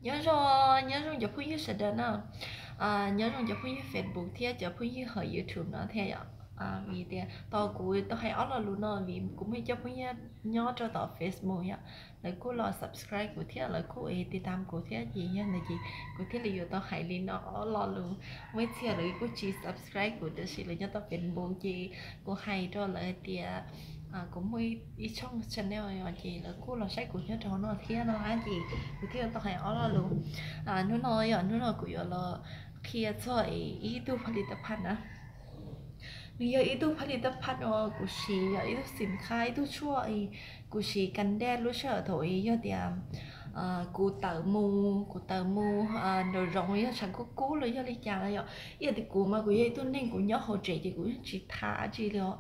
Nyob zoo, nyob zoo cov phooj ywg sawv daws na. Nyob zoo cov phooj ywg Facebook thiab cov phooj ywg hauv YouTube no thiab yom. Vim tias tos kuv tau hais ob lo lus no vim kuv muaj ib co phooj ywg nyob rau tom Facebook yom, lawv kuj los subscribe kuv thiab lawv kuj tiv tam kuv thiab ces yog ntawd ces kuv thiaj li yuav tau hais li no ob lo lus. Muaj ib txhia lawv kuj tsis subscribe kuv tab sis lawv nyob tom Facebook ces kuv hais rau lawv hais tias kuv muaj ib tshooj channel os ces lawv kuj los saib kuv nyob rau hauv no thiab no na ces kuv thiaj tau hais ob lo lus. Hnub no yom, hnub no kuv yuav los qhia txog ib tug phaj li taj phaj na. Nws yog ib tug phaj li taj phaj uas kuv siv yom, ib tug xim khab, ib tug tshuaj kuv siv kas dej lub sij hawm thaum yog tias kuv tawm mus, kuv tawm mus nraum zoov yog tshav kub kub los yog li cas na yom. Ib yam tias kuv mas kuv yog ib tug neeg kuv nyob hauv tsev ces kuv yeej tsis tha dab tsi li os.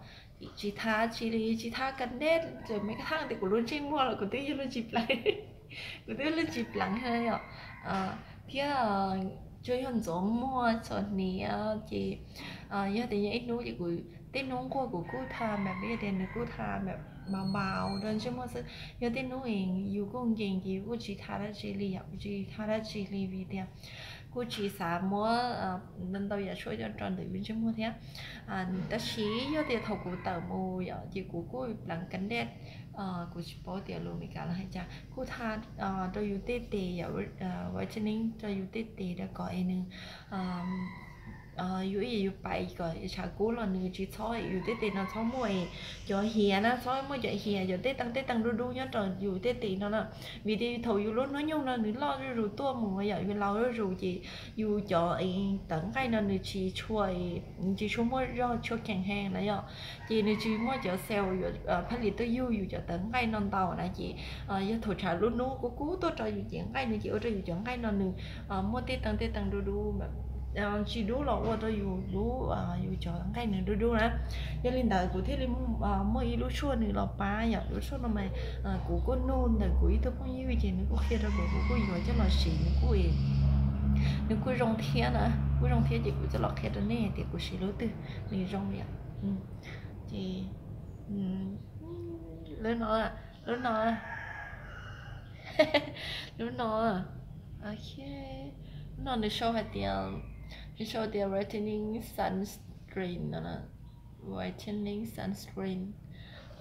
Tsis tha dab tsi li, tsis tha kas dej, txawm me kab thaj tias kuv lub ntsej muag los kuv twb yog lub tsis pleev, kuv twb lub tsis pleev thiab yom. Thiab tsuas yog ntxuav muag txhuam hniav ces yog tias yog ib hnub ces kuv tej hnub nquag kuv kuj tha mas, yog tias nws kuj tha mas npaus rau ntsej muag xwb. Yog tej hnub es yus kuj nkees ces yus kuj tsis tha dab tsi li yom, kuv tsis tha dab tsi li vim tias kuj tsis xav muab ntau yam tshuaj coj rau ntawm yus ntsej muag thiab. Tab sis yog tias thaum kuv tawm mus yom ces kuv kuj pleev kas dej, kuv tsis paub tias lus Meskas lawv hais cas, kuj tha rau yus tej tes yom, whitening rau yus tej tes rau kom es nws yus ib yam yus pais kom tshav kub los nws tsis txhob yus tej tes no txhob muaj cov hiav na, txhob muaj cov hiav, cov tej teev tej teev dub dub nyob rau yus tej tes no na. Vim tias thaum yus lub hnub nyoog no nws loj zuj zus tuaj mus yom, yus laus zuj zus ces yus cov tawv nqaij no nws tsis tshua, tsis tshua muaj zog tshua kheev heev na yom. Ces nws tsis muaj cov cell phaj li tuaj yug yus cov tawv nqaij no ntau na ces yog thaum tshav lub hnub kub kub tuaj rau yus cev nqaij no ces ua rau yus cov nqaij no nws muaj tej teev tej teev dub dub, tsis dub los ua rau yus lub, yus cov nqaij nws dub dub na. Yog li ntawd kuv thiaj li muaj ib lub tshuaj nws los pab yom. Lub tshuaj no mas kuv kuj nug ntawm kuv ib tug phooj ywg ces nws kuj qhia rau kuv, kuv kuj yuav coj los siv, nws kuj, nws kuj zoo thiab na, kuj zoo thiab ces kuv coj los qhia rau nej hais tias kuv siv lub twg nws zoo yom. Ces lub no, lub no, lub no, lub no nws sau hais tias, nws sau tias whitening sunscreen no, whitening sunscreen.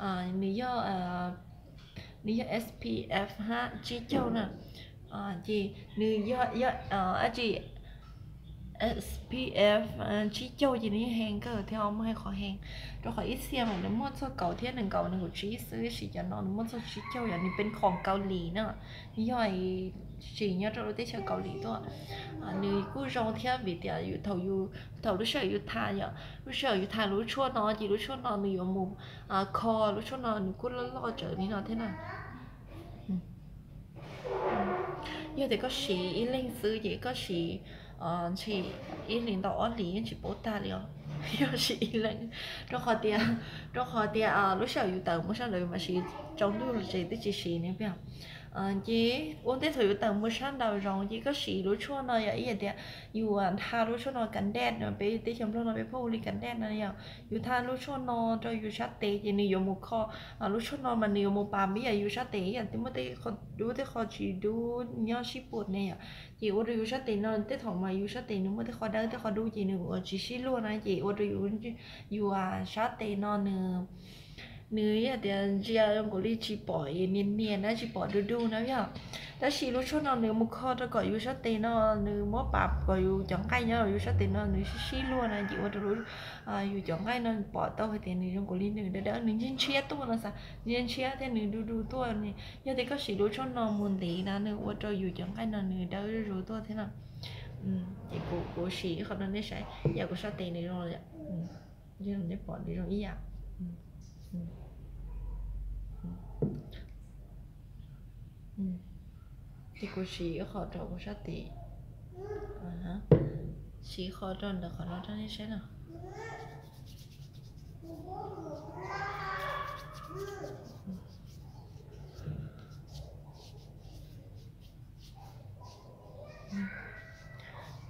Nws yog, nws yog S P F hab tsib caug na. Ces nws yog, yog dab tsi, S P F tsib caug ces nws yeej heev kawg thiab, muaj heev qhov heev. Rau qhov ib txhia mas nws muaj txog kaum thiab nees nkaum, nees nkaum tsib xwb, tab sis cov no nws muaj txog tsib caug yom, nws peb khoom Kaus Lim na. Nws yog siv nyob rau lub teb chaws Kaus Lim tuaj. Nws kuj zoo thiab vim tias yus thaum, thaum lub sij hawm yus tha yom, lub sij hawm yus tha lub tshuaj no ces lub tshuaj no nws yuav mus kho, lub tshuaj no nws kuj loj loj tsawv li no thiab na. Yog tias koj siv ib leeg xwb ces koj siv ntshe ib hlis ntau ob hlis yeej tsis paub tag li os. Yog siv ib leeg, rau qhov tias, rau qhov tias lub sij hawm yus tawm mus sab nraud mas siv, tsaus ntuj ces twb tsis siv ne. Ces ua ntej thaum yus tawm mus sab nraum zoov ces koj siv lub tshuaj no yog ib yam tias yus tha lub tshuaj no kas dej no, peb teb chaws Nplog no peb pheej hu li kas dej no yom. Yus tha lub tshuaj no rau yus sab tes ces nws yuav mus kho, lub tshuaj no mas nws yuav mus pas ib yam yus sab tes ib yam twb muaj tej qho dub tej qho tsis dub nyob sib puam ne yom. Ces ua rau yus sab tes no tej thaum mas yus sab tes nws muaj tej qho dawb tej qho dub ces nws ua tsis sib luag na ces ua rau yus, yus sab tes no nws, nws yog tias ntsia zoo nkaus li tsis pom nias nias na, tsis pom du du na yom. Tab sis lub tshuaj no nws mus kho rau kom yus sab tes no, nws muab pas kom yus cov nqaij nyob yus sab tes no nws sib sib luag na ces ua rau yus cov nqaij no pom tau hais tias nws zoo nkaus li nws dawb dawb, nws ntshiab ntshiab tuaj no xav, ntshiab ntshiab thiab nws du du tuaj. Yog tias koj siv lub tshuaj no mus ntev na nws ua rau yus cov nqaij no nws dawb zuj zus tuaj thiab na. Ces kuv, kuv siv ib qho rau nej saib, yam kuv sab tes nws zoo, nej pom nws zoo ib yam. Ces kuv siv ib qho rau kuv sab tes, siv qho rau ntawm qhov no rau nej saib no.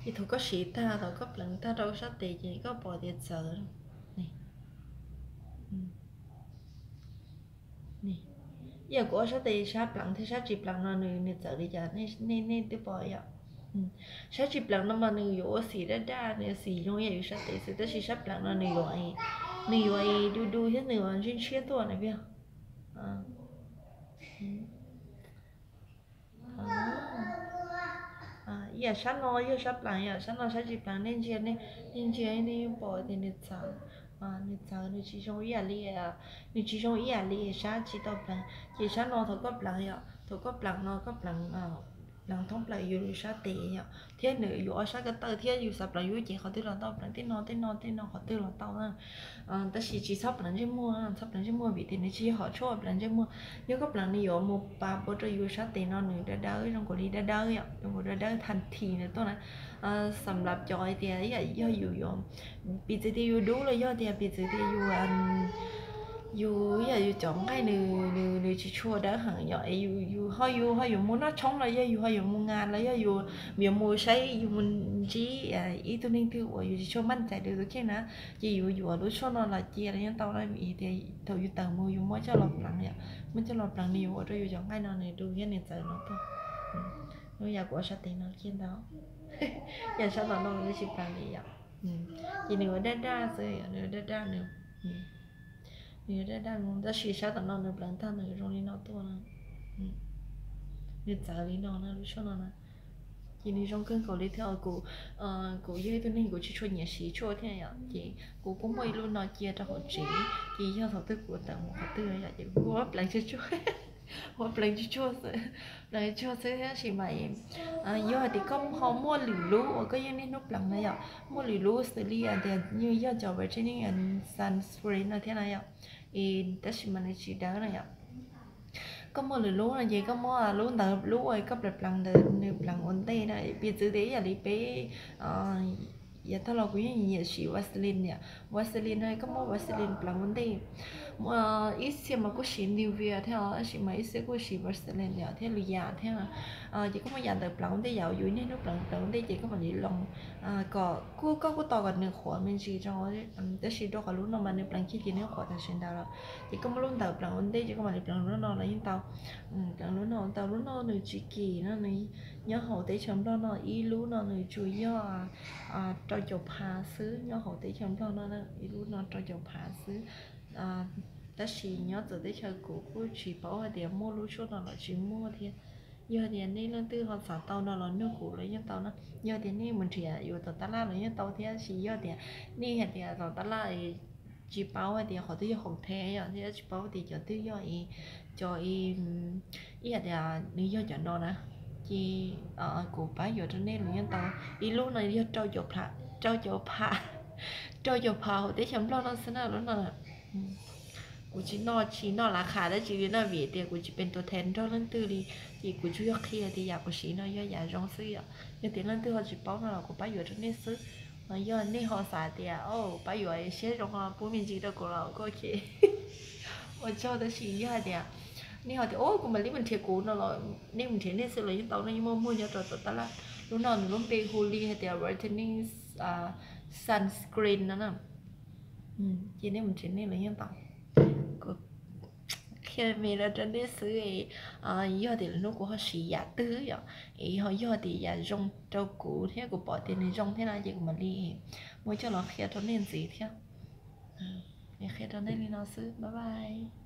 Ces thaum koj siv tag los koj pleev tag rau sab tes ces koj pom tias txawv. Ib yam kuv ob sab tes, sab pleev thiab sab tsis pleev no nws nws txawv li cas nej nej twb pom yom. Sab tsis pleev no mas nws yuav ua xim daj daj, nws xim zoo ib yam yus sab tes xwb, tab sis sab pleev no nws yuav, nws yuav du du thiab nws yuav ntshiab ntshiab tuaj na. Ib yam sab no yog sab pleev yom, sab no sab tsis pleev, nej ntsia, nej ntsia nej yeej pom tias nws txawv, nws txawv, nws tsis zoo ib yam li, nws tsis zoo ib yam li sab tsis tau pleev. Ces sab no thaum koj pleev yom, thaum koj pleev no koj pleev, pleev thoob plaws yus sab tes yom, thiab nws yuav ob sab ko taw thiab yus xav pleev yus cev qhov twg los tau, pleev tej no tej no tej no qhov twg los tau na. Tab sis tsis txhob pleev ntsej muag, txhob pleev ntsej muag vim tias nws tsis yog hom tshuaj pleev ntsej muag. Yog koj pleev nws yuav mus pas pua rau yus sab tes no nws dawb dawb, zoo nkaus li dawb dawb yom, zoo nkaus dawb dawb than thi nws tuaj na. Xam lav cov hais tias yog yus yuav, piv txwv tias yus dub los yog tias piv txwv tias yus, yus yam yus cov nqaij nws nws tsis tshua dawb heev yom, es yus ho yus ho yuav mus noj tshoob los yog yus ho yuav mus ngas los yog yus yuav mus saib yus mus ntsib ib tug neeg twg uas yus tsis tshua maj cais rau tus kheej na, ces yus yuav lub tshuaj no los cia los yeej tau na. Vim tias thaum yus tawm mus yus muab coj los pleev yom, muab coj los pleev nws yuav ua rau yus cov nqaij no nws du thiab nws txawv no tuaj. Yam kuv ua sab tes no kiag ntau, yam sab tom no nws tsis pleev li yom. Ces nws ua daj daj xwb, nws ua daj daj, nws ua daj daj, tab sis sab tom no nws pleev tag nws zoo li no tuaj na. Nws txawv li no na, lub tshuaj no na. Ces nws zoo kawg nkaus li thiab. Kuv, kuv yog ib tug neeg kuv tsis tshua nyiam siv tshuaj thiab yom, ces kuv kuj muaj ib lub no cia rau hauv tsev, ces yog thaum twg kuv tawm mus qhov twg yom ces kuv muab pleev tsuag tsuag, muab pleev tsuag tsuag xwb, pleev tsuag xwb tab sis mas yog hais tias koj ho muaj lwm lub uas koj yeej niaj hnub pleev na yom, muaj lwm lub xws li tias yog cov vitamin sunscreen no thiab na yom, es tab sis mas nws tsis dawb na yom. Koj muaj lwm lub no ces koj muab lub ntawd, lub uas koj pleev pleev ntawd nws pleev ua ntej na, piv txwv tias ib yam li peb, yav tag los kuv yeej nyiam siv Vaseline yom, Vaseline no koj muab Vaseline pleev ua ntej. Ib txhia mas kuj siv Nivea thiab os, tab sis mas ib txhia kuj siv Vaseline yom thiab lwm yam thiab. Ces koj muab yam ntawd pleev ua ntej, yam uas yus niaj hnub pleev pleev ua ntej ces koj mam li loos kom kuj, koj kuj tos kom nws qhuav me ntsis rau, tab sis rau qhov lub no mas nws pleev kiag ces nws qhuav tam sim ntawd lawm. Ces koj muab lub ntawd pleev ua ntej ces koj mam li pleev lub no los yeej tau. Pleev lub no tau, lub no nws tsis kim no, nws nyob hauv teb chaws Nplog no ib lub no nws tsuas yog rau caum phav xwb, nyob hauv teb chaws Nplog no ib lub no rau caum phav xwb. Tab sis nyob txawv teb chaws kuv kuj tsis paub hais tias muaj lub tshuaj no los tsis muaj thiab. Yog tias nej leej twg ho xav tau no los nug kuv los yeej tau na. Yog tias nej mus nrhiav yuav tom tab laj los yeej tau thiab, tab sis yog tias nej hais tias tom tab laj tsis paub hais tias qhov twg yog hauv the yom, thiab tsis paub tias cov twg yog cov, ib hais tias nws yog cov no na, ces kuv pab yuav rau nej los yeej tau. Ib lub no yog rau caum phav, rau caum phav, rau caum phav hauv teb chaws Nplog no xwb na lub no. Kuv tsis noj, tsis noj lav qha dab tsi li no vim tias kuv tsis pes tuav them nrog leej twg li, ces kuv tsuas yog qhia tias yam kuv siv no yog yam zoo xwb yom. Yog tias leej twg ho tsis paub no los kuv pab yuav rau nej xwb. Yog nej ho xav tias pab yuav siab zoo ho pub me ntsis rau kuv los kuj ok. Ua tsaug, tab sis yog hais tias nej ho tias kuv mam li mus nrhiav kuv no los nej mus nrhiav nej xwb los yeej tau, nej yeej muaj muag nyob rau tom tab laj. Lub no nws lub npe hu li hais tias Whitening Sunscreen no na. Ces nej mus nrhiav nej los yeej tau. Kuv qhia me no rau nej xwb, yog tias lwm hnub kuv ho siv yam twg yom, es ho yog tias yam zoo rau kuv thiab kuv pom tias nws zoo thiab no ces kuv mam li muab coj los qhia rau nej ntxiv thiab. Qhia rau nej li no xwb, bye bye.